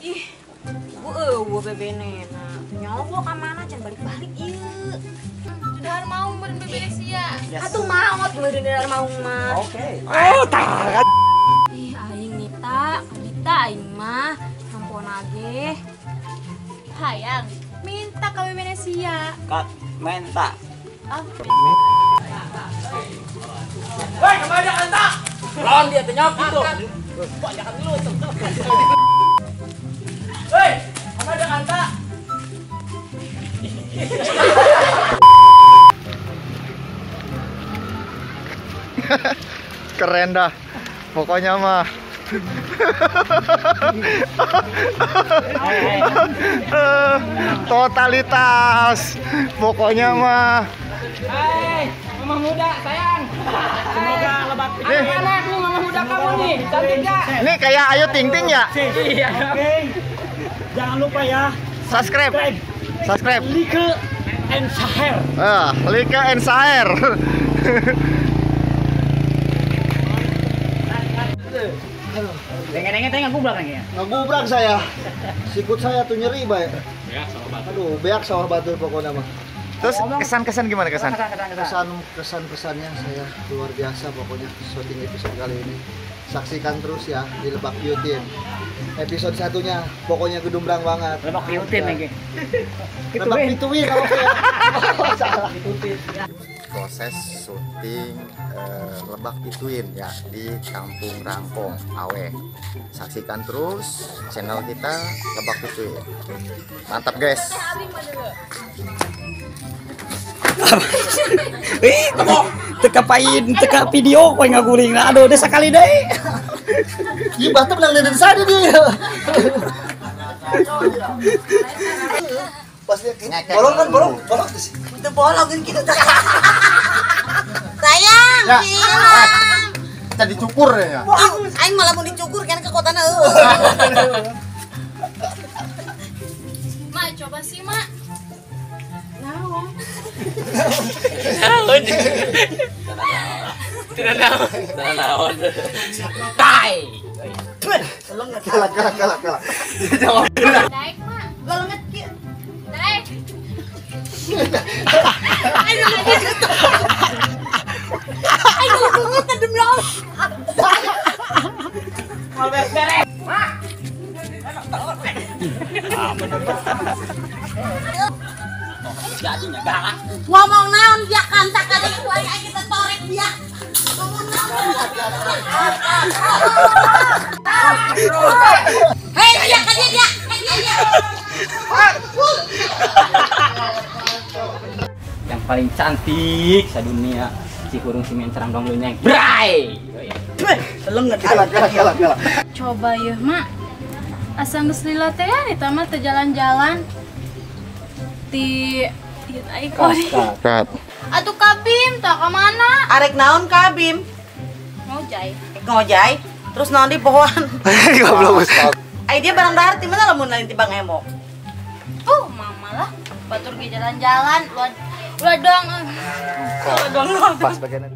Ih, gua bebene na. Nyowo ka mana can balik-balik ieu. Sudah mau meureun bebene sia. Atuh maot meureun dar mau mah. Oke. Oh, tah. Ih, aing Nita, Nita aing mah sampona ge. Hayang minta ka bebene sia. Ka menta. Ah. Woi, kemana anta? Lawan dia teh nyok gitu. Kok jangan dulu. Woi, kemana anta? Keren dah. Pokoknya mah. Totalitas. Pokoknya mah. Hai, mama muda sayang. Semoga lebat. Nih, aku mama muda kamu nih. Cantik gak? Ini kayak Ayu Ting Ting ya? Iya. Oke. Jangan lupa ya. Subscribe. Subscribe. Like and share. Ah, like and share. Denge-denge teh ngagubrak ya? Ngagubrak saya. Sikut saya tuh nyeri bae. Beak sawah batur. Aduh, beak sawah batur pokoknya mah. Terus kesan-kesan gimana kesan? Kesan-kesannya saya luar biasa pokoknya syuting episode kali ini. Saksikan terus ya di Lebak Piutin. Episode satunya pokoknya gedumbrang banget. Lebak Piutin lagi. Lebak Pituin kalau saya. Salah. Proses syuting Lebak Pituin ya di Kampung Rangkong Awe. Saksikan terus channel kita Lebak Pituin. Mantap guys. Ih, teka pain, teka video kowe ngaguring. Aduh, deh sekali deh. Ieu batuk nang dari sana dia. Pasti bolong kan bolong, bolong sih. Itu bolong kan gitu. Sayang, ya. Hilang. Kita dicukur ya. Aing malah mau dicukur kan ke kotana eueuh. Mak, coba sih, Mak. Naon? Naon? Tidak naon. Tidak naon. Tai. Kalah kalah kalah kalah. Daek, Mak. Lelenget kieu. Daek. Aduh, lelenget demi Allah. Mal beres. Mak. Ngomong naon dia kantak ada ku aing kita torek dia. Ngomong naon. Hei dia ka dia dia. Dia. Yang paling cantik sadunia si hurung si mencerang dong lu nyeng. Bray. Lenget. Kalah kalah kalah kalah. Coba yeuh, Mak. Asa geus lila teh ya eta mah teu jalan-jalan. Ti aing Kat. Atuh Kabim tah ka mana? Arek naon Kabim? Ngojay. Ngojay? Terus naon di pohoan? Goblok. Ai dia barang dahar ti mana lamun lain ti Bang Emo? Mama lah. Batur ge jalan-jalan, ulah doang. Ulah doang. Pas bagian.